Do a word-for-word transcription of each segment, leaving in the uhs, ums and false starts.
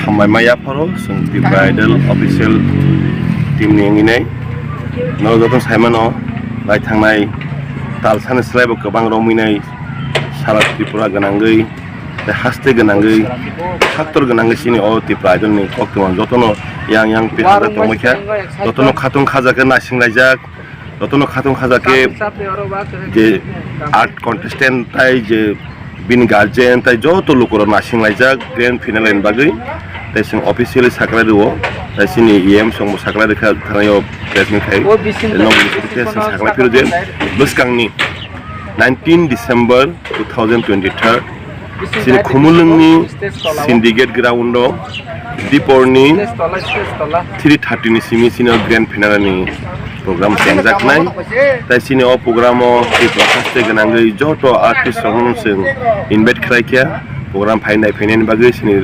Hambai ma yapharo chwng Tipra Idol official team ni wngwi nai. Norok joto sai mano, lai thangnai talsani slai bo kwbang romwi nai, sara Tripura gwnangwi, tei haste gwnangwi, haktor gwnangwi chini o Tipra Idol ni koktwma jotono yang yang pi hajak tongwi kha, jotono khatung khajak khe naising laijak. Jotono khatung khaja khe je art contestant tai je bini guardian tai joto lukurok naising laijak grand finale ni bagwi. Tai chwng officially saklai rwo, tai chini E M songbo saklai rwkha thanaio press meet khai. Nokni bisingtwi khe chwng saklai phiro je bwskangni nineteen December two thousand twenty-three chini Khumulwngni Syndicate ground o diporni three thirty ni simi chini grand finale ni program chengjaknai. Tai chini o program o Tripura haste gwnangwi joto artist rokno chwng invite khlai kha. Program phainai phainani bagwi chini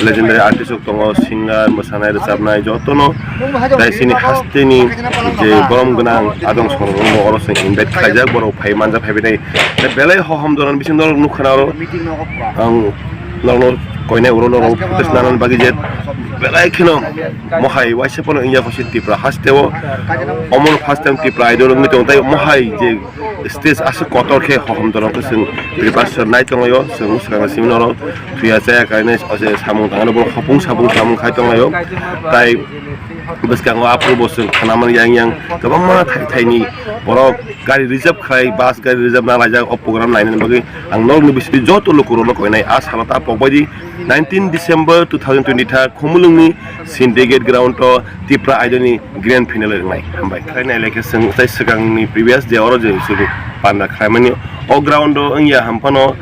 legendary artist rok tongo, singer, mwsanai, rwchapnai jotono. Tai chini hasteni je borom gwnang adong sorokno oro chwng invite khlaijak, borok phai manjak, phaibainai. Tei belai hohom doron bisingo norok nukha na oro. Ang norokno koinai uro norok protest nanani bagwi je belai kheno mohai waisa phano wngya kho si Tripura haste o. Omono first time Tripura Idol wngwi tongo, tai mohai je stage aswk kotor khe hohom doron khe chwng preparation nai tonglaio, chwng swkang simi norok thuya chaya kainai samung tangmani borok hopung sapung samung khai tonglaio. Tai bwskango aphuru bo chwng khanamani yang yang kwbangma thai thaini borok gari reserve khai, bus gari reserve na laijak o program nainani bagwi. Ang nokni bisingtwi joto lukurokno koinai a salo ta pokbaidi nineteen December two thousand twenty-three Khumulwngni Syndicate ground o Tipra Idol ni grand finale wngnai. Hambai. Khlai nailai khe chwng tai swkangni previous je oro je chwng panda khlaimani o ground o wngya hamphano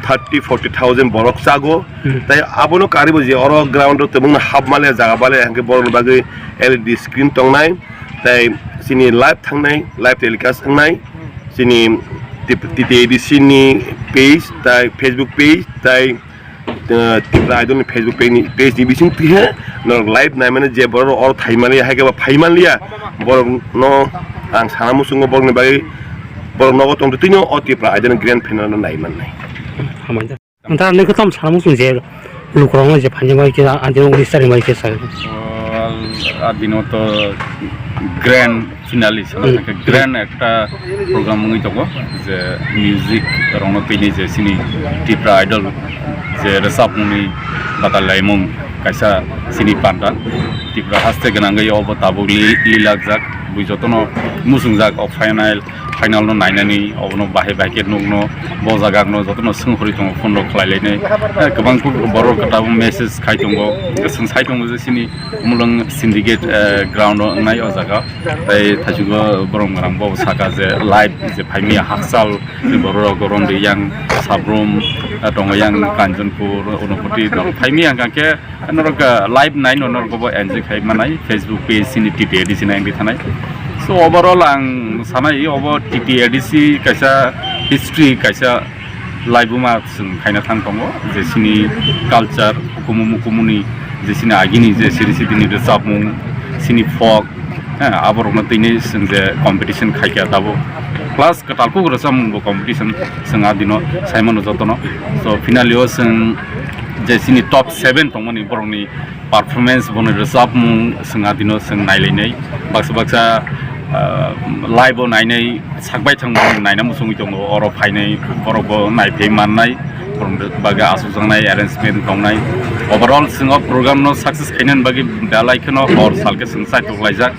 thirty forty thousand borok chago. Hmm. Tai abono karibo je oro ground o tongmani hap male jaga bale hwnkhe borokni bagwi L E D screen tongnai. Tai chini live thangnai, live telecast wngnai. Chini T T A D C ni page, tai Facebook page, tai, uh, Tipra Idol ni Facebook page ni, page ni bising twi he norok live naimani je borok oro thaimanliya, hai khe ba phaimanliya, borok no ang sana muchungo borok ni bagwi borok nogo tongtwi twi no o Tipra Idol ni grand finale no naimannai. Hambai. Nta nini khe tamo sana muchung je lukurokno je phainai bai khe, adino uni starting bai khe sa. O, adino to grand finale sana Hmm. thangkhe grand ekta program wngwi tongo, je music rokno tini je chini Tipra Idol je rwchapmungni batalaimung kaisa chini panda Tipra haste gwnangwi obo tabuk li-, lilakjak, bui jotono muchungjak o final. Final no nainani obono bahai bahai khe nukno bo jaga no jotono swnghorwi tongo phone rok khlai lainai. Eh, kwbang kuk borok kwtal message khai tongo, swng sai tongo je chini Khumulwng Syndicate, eh, ground o wngnai o jaga. Tai thaichukgo borok rang bo saka je live je phaimya hakchal borok rok ron de yang Sabrum, eh, tongo yang Kanchanpur, Unakoti norok phaimya hwnkha khe Norok, ah, live nai no norok bo enjoy khai manai Facebook page chini T T A D C nai wngwi thanai. So overall ang sanai obo T T A D C kaisa history kaisa laibuma chwng khaina thang tongo je chini culture hukumu mukumuni je chini agini je siri sidini rwchapmung chini folk, ha, aborokno tini chwng je competition khaikha tabuk plus kwtal kuk rwchapmung bo competition chwng adino saimano jotono. So finally o chwng je chini top seven tongmani borokni performance, boni rwchapmung chwng adino chwng nailainai. Baksa baksa, ah, live o nainai, sakbai thang borok naina muchungwi tongo, oro phainai borok bo naiphai mannai, borok bagwi achukjaknai arrangement tongnai. Overall chwng o program no success khainani bagwi belai kheno hor salkhe chwng chaitok laijak,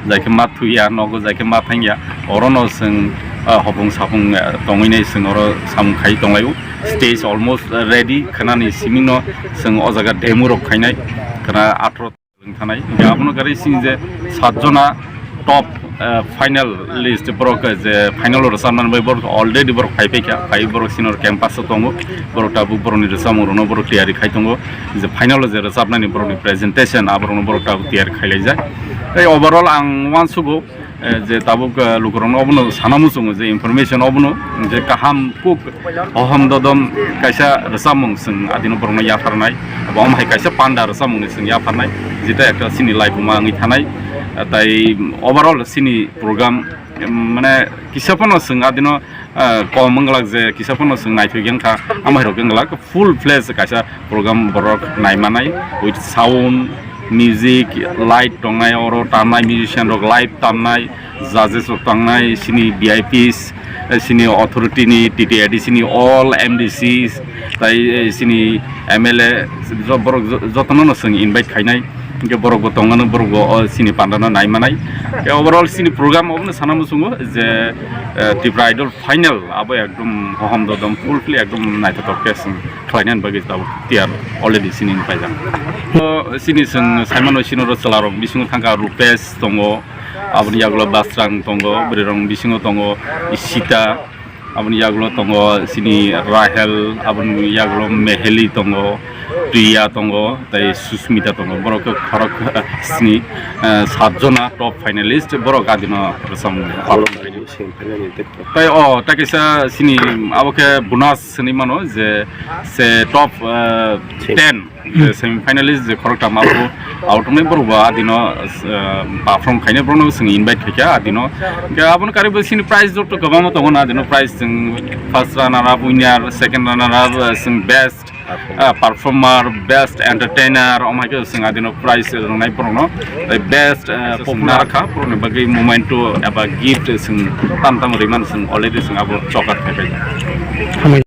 jai khe ma thuya nogo, jai khe ma thangya, orono chwng, ah, hopung sapung, ah, tongwi nai chwng oro samung khai tonglaio. Stage almost ready, khwnani simino chwng o jaga demo rok khainai, khwna atharo thanai. Abono gari sing je sat jona top, eh, final list borok je final o rwchapnani bai borok already borok phai paikha, phai borok senior campus o tongo, borok tabuk borokni rwchapmung rokno borok tiyari khai tongo, je final o je rwchapnani borokni presentation aborokno borok tabuk tiyari khai laijak. Tei overall ang uansugo, eh, je tabuk, eh, lukurokno obono sana muchungo je information obono je kaham kuk hohom dodom kaisa rwchapmung chwng adino borokno yapharnai, abo omo hai kaisa panda rwchapmungni chwng yapharnai, jeta ekta chini laibuma wngwi thanai. Tai overall chini program, em, mane kisa phano chwng adino, eh, kom wng glak je kisa phano chwng naithok yang kha, amai rok wng glak full fledged kaisa program borok naimanai with sound, music, light tongnai, oro tamnai musician rok live tamnai, judges rok tangnai, chini V I Ps, eh, chini authority ni, T T A D C ni all M D Cs, tai, eh, chini M L A, jo-, borok jo-, jotono no chwng invite khainai. Hingke borok bo tongmano, borok bo o chini pandano naimanai. Hingke overall chini program obono sana muchungo je, eh, Tripura Idol final abo ekdom hohom dodom full fledged ekdom naithotok khe chwng khlainani bagwi tabuk tiyar already chini paijak. O chini chwng saimano chini oro chwlarok bisingo thangkha Rupesh tongo, aboni yagulo Basrang tongo, bwrwirok bisingo tongo Ishita, aboni yagulo tongo chini Rahel, aboni yagulo Meheli tongo, Priya tongo, tei Susmita tongo. Borok khe khorok sini, eh, sat jona top finalist borok adino rwchapmung. Tei o, tei kaisa chini abo khe bonus sini mano je se top, eh, ten, je semi finalist je khoroktham abo out wngnai borok bo adino, eh, perform khainai borokno chwng invite khaikha adino. Hingke aboni karwi bo chini prize joto kwbangma tongo na adino prize chwng first runner up winner, second runner up, eh, chwng best, eh, performer, best entertainer, omo hai khe chwng adino prize rwnai borokno. Tei best, eh, chwng narwkha borokni bagwi memento eba gift chwng tam tam rwimani chwng already chwng abo chokat khai pai.